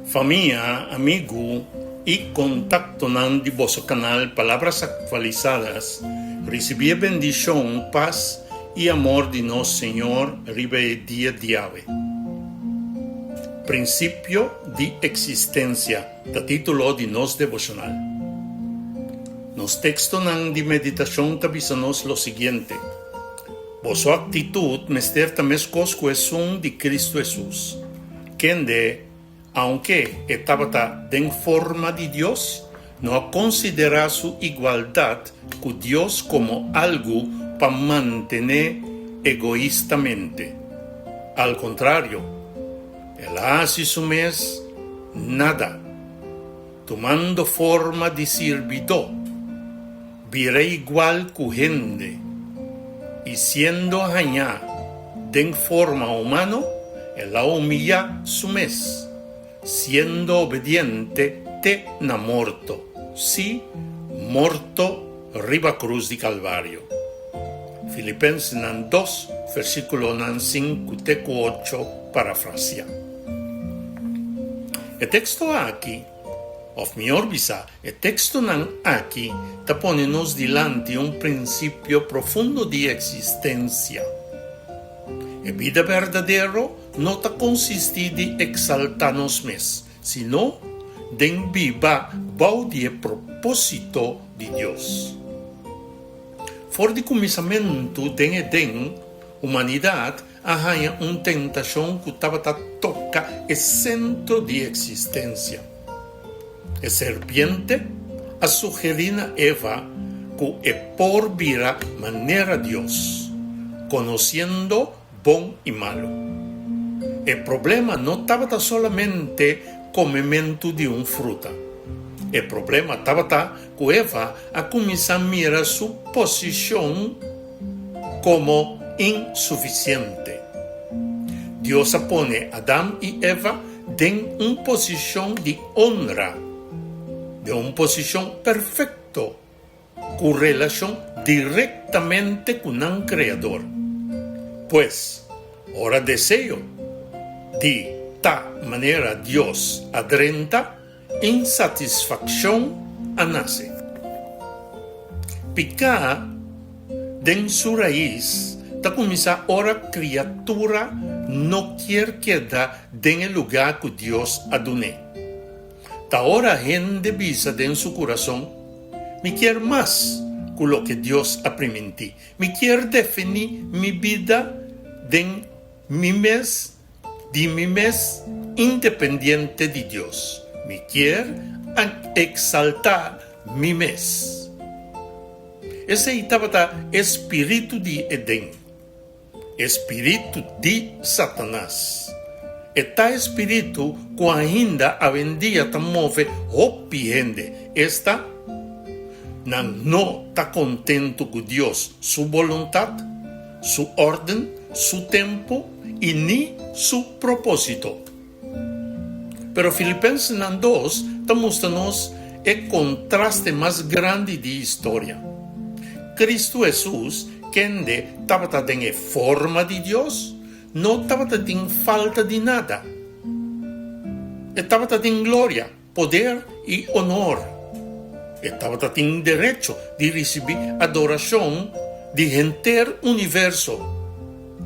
Famia, amigu i kontaktonan di boso kanal Palabras Actualizadas risibí e bendishon, pas i amor di nos Señor riba e dia diawe. Prinsipio di Eksistensia ta título di nos devoshonal. Nos tekstonan di meditashon ta bisa nos lo siguiente, Boso aktitut mester ta meskos ku esun di Kristu Hesus, kende, aunke e tabata den forma di Dios, no a konsiderá su igualdat ku Dios komo algu pa mantené egoistamente. Al kontrario, el a hasi su mes nada, tumando forma di sirbidó, bira igual ku hende, i siendo hañá den forma humano, el a humillá su mes, siendo obediente te na morto, sí, morto riba krus di Kalvario. Filipensenan dos, versíkulonan sinku te ku ocho, parafrasiá. E teksto aki, òf mihor bisá, e tekstonan aki ta pone nos dilanti un prinsipio profundo di eksistensia. E bida berdadero no ta konsistí di eksaltá nos mes, sino den biba bou di e propósito di Dios. For di kuminsamentu den Edén, humanidat a haña un tentashon ku tabata toka e sentro di eksistensia. E serpiente a sugerí na Eva ku e por bira manera Dios, konosiendo bon i malu. E problema no tabata solamente komementu di un fruta. E problema tabata ku Eva a kuminsá mira su posishon komo insufisiente. Dios a pone Adam i Eva den un posishon di onra, den un posishon perfekto ku relashon direktamente ku nan Kreador. Pues, ora deseo di ta manera Dios a drenta, Insatisfakshon a nase. Piká den su rais ta kuminsá ora kriatura no kier keda den e lugá ku Dios a dun'é. Ta ora hende bisa den su kurason, Mi kier mas ku loke Dios a primintí. Mi kier definí mi bida den mi mes Di mi mes independiente di Dios. Mi kier a exalta mi mes. Esey tabata e spiritu di Eden, e spiritu di Satanas. E ta e spiritu cu ainda awendia ta move hopi hende, esta, nan no ta contento cu Dios su boluntad, su orden, su tempu i ni su propósito. Pero Filipensenan dos ta mustra nos e kontraste mas grandi di historia. Kristu Hesus, kende tabata den e forma di Dios, no tabata tin falta di nada. E tabata tin gloria. Poder i onor. E tabata tin derecho di risibí adorashon di henter universo.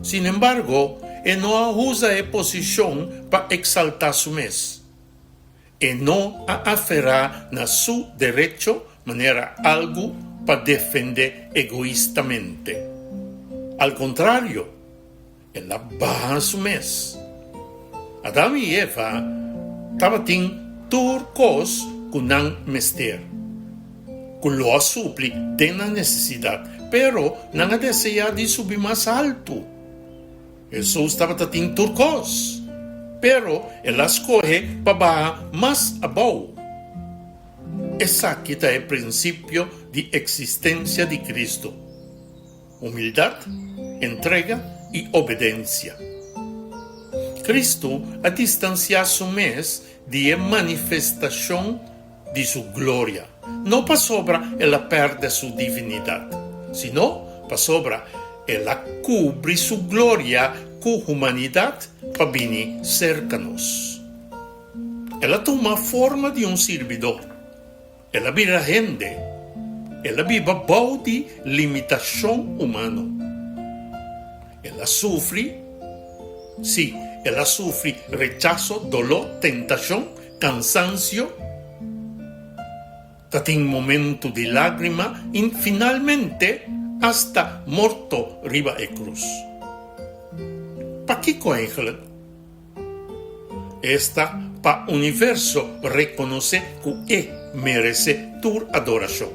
Sin embargo, e no a usa e posishon pa eksaltá su mes. E no a aferá na su derecho manera algu pa defendé egoistamente. Al kontrario, El a baha su mes. Adam i Eva tabatin tur kos ku nan mester, ku lo a supli den nan nesesidat, pero nan a deseá di subi mas haltu. Hesus tabata tin tur kos, pero el a skohe pa baha mas abou. Esaki ta e prinsipio di eksistensia di Kristu. Humildat, entrega i obedensia. Kristu a distansiá su mes di e manifestashon di su gloria, no pasobra el a pèrdè su divinidat, sino pasobra el a kubri su gloria ku humanidat pa bini serka nos. El a tuma forma di un sirbidó. El a bira hende. El a biba bou di limitashon humano. El a sufri, sí, el a sufri rechaso, doló, tentashon, kansansio. Ta tin momentu di lágrima i finalmente asta morto riba e krus. Pakiko eigenlijk? Esta pa universo rekonosé ku e meresé tur adorashon.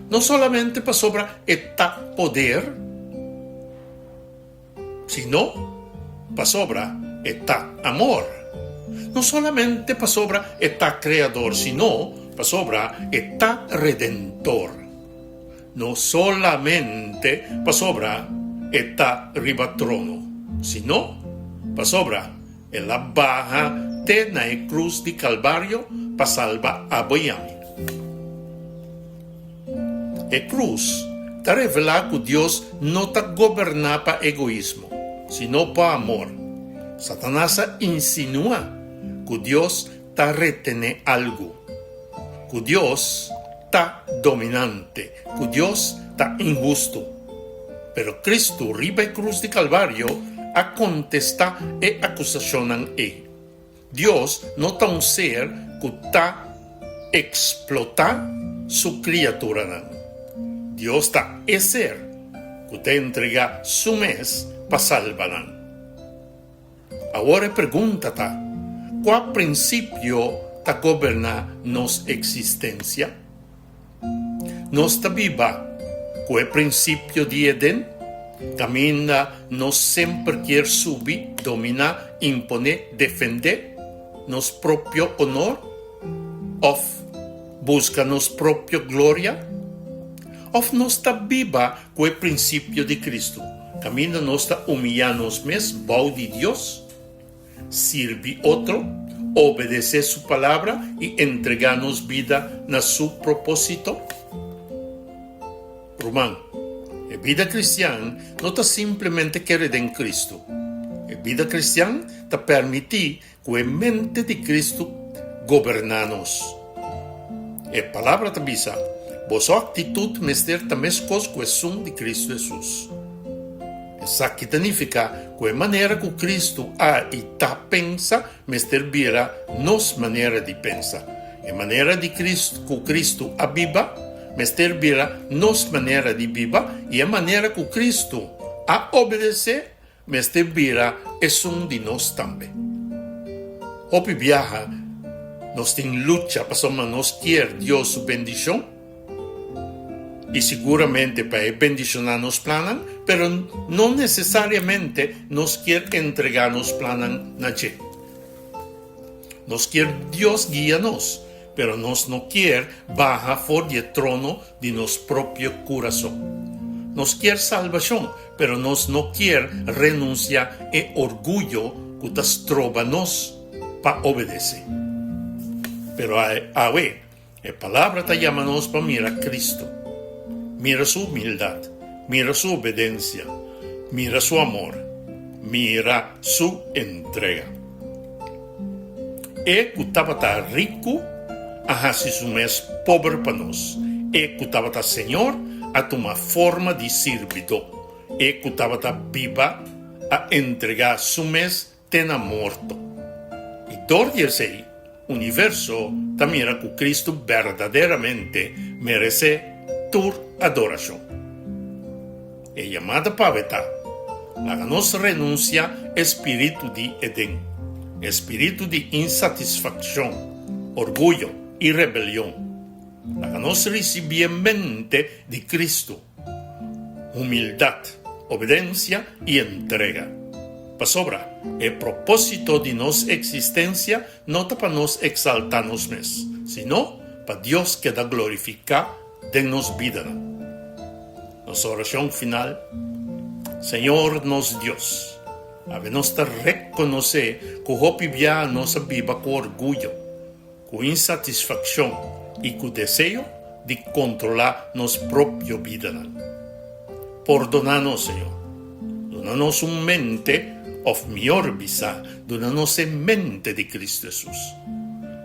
No solamente pasobra e ta poder, sino pasobra e ta amor. No solamente pasobra e ta Kreador, sino pasobra e ta Redentor. No solamente pasobra e ta riba trono, sino pasobra el a baha te na e krus di Kalvario pa salba abo i ami. E krus ta revelá ku Dios no ta goberná pa egoismo, sino pa amor. Satanas a insinuá ku Dios ta retené algu, ku Dios ta dominante, ku Dios ta inhustu. Pero Kristu riba e krus di Kalvario a kontestá e akusashonnan ei. Dios no ta un ser ku ta eksplotá su kriaturanan. Dios ta e ser ku ta entregá su mes pa salba nan. Awor e pregunta ta, Kua prinsipio ta goberná nos eksistensia? Nos ta biba ku e prinsipio di Eden, kaminda nos semper kier subi, dominá, imponé, defendé nos propio onor òf buska nos propio gloria? Òf nos ta biba ku e prinsipio di Kristu, kaminda nos ta umiyá nos mes bou di Dios, sirbi otro, obedesé su Palabra i entregá nos bida na su propósito? Ruman, e bida kristian no ta simplemente kere den Kristu. E bida kristian ta permití Ku e mente di Kristu goberná nos. E Palabra ta bisa, Boso aktitut mester ta meskos ku esun di Kristu Hesus. Esaki ta nifiká ku e manera ku Kristu a i ta pensa mester bira nos manera di pensa. E manera di ku Kristu a biba mester bira nos manera di biba i e manera ku Kristu a obedesé Mester bira esun di nos tambe. Hopi biaha nos tin lucha pasobra nos kier Dios su bendishon i siguramente pa e bendishoná nos plannan, pero no nesesariamente nos kier entregá nos plannan na dje. Nos kier Dios guia nos, pero nos no kier baha for di e trono di nos propio kurason. Nos kier salbashon, pero nos no kier renunsiá e orguyo ku ta stroba nos pa obedesé. Pero awe, e Palabra ta yama nos pa mira Kristu. Mira su humildat, mira su obedensia, mira su amor, mira su entrega. E ku tabata riku a hasi su mes pober pa nos, e ku tabata señor a tuma forma di sirbidó, e ku tabata biba a entregá su mes te na morto. I dor di esei, universo ta mira ku Kristu berdaderamente meresé tur adorashon. E yamada pa bo ta, Laga nos renunsia e spiritu di Eden, e spiritu di insatisfakshon, orguyo i rebelion. Laga nos risibí e mente di Kristu, humildat, obedensia i entrega. Pasobra e propósito di nos eksistensia no ta pa nos eksaltá nos mes, sino pa Dios keda glorifiká den nos bidanan. Nos orashon final, Señor nos Dios, awe nos ta rekonosé ku hopi bia nos a biba ku orguyo, ku insatisfakshon i ku deseo di kontrolá nos propio bidanan. Pordoná nos, Señor. Duna nos un mente, òf mihor bisá, duna nos e mente di Kristu Hesus.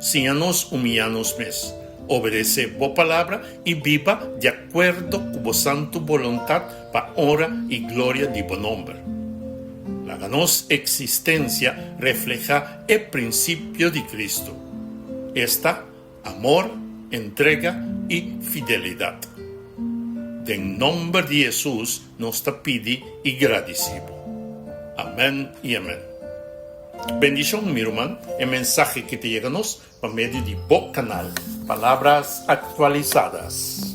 Siña nos humiyá nos mes, obedesé Bo Palabra i biba di akuerdo ku Bo santu boluntat pa onra i gloria di Bo nòmber. Laga nos eksistensia reflehá e prinsipio di Kristu, esta, amor, entrega i fidelidat. Den nòmber di Hesus nos ta pidi i gradisí Bo. Amèn i amèn. Bendishon mi ruman, e mensahe ki ta yega nos pa medio di bo kanal Palabras Actualizadas.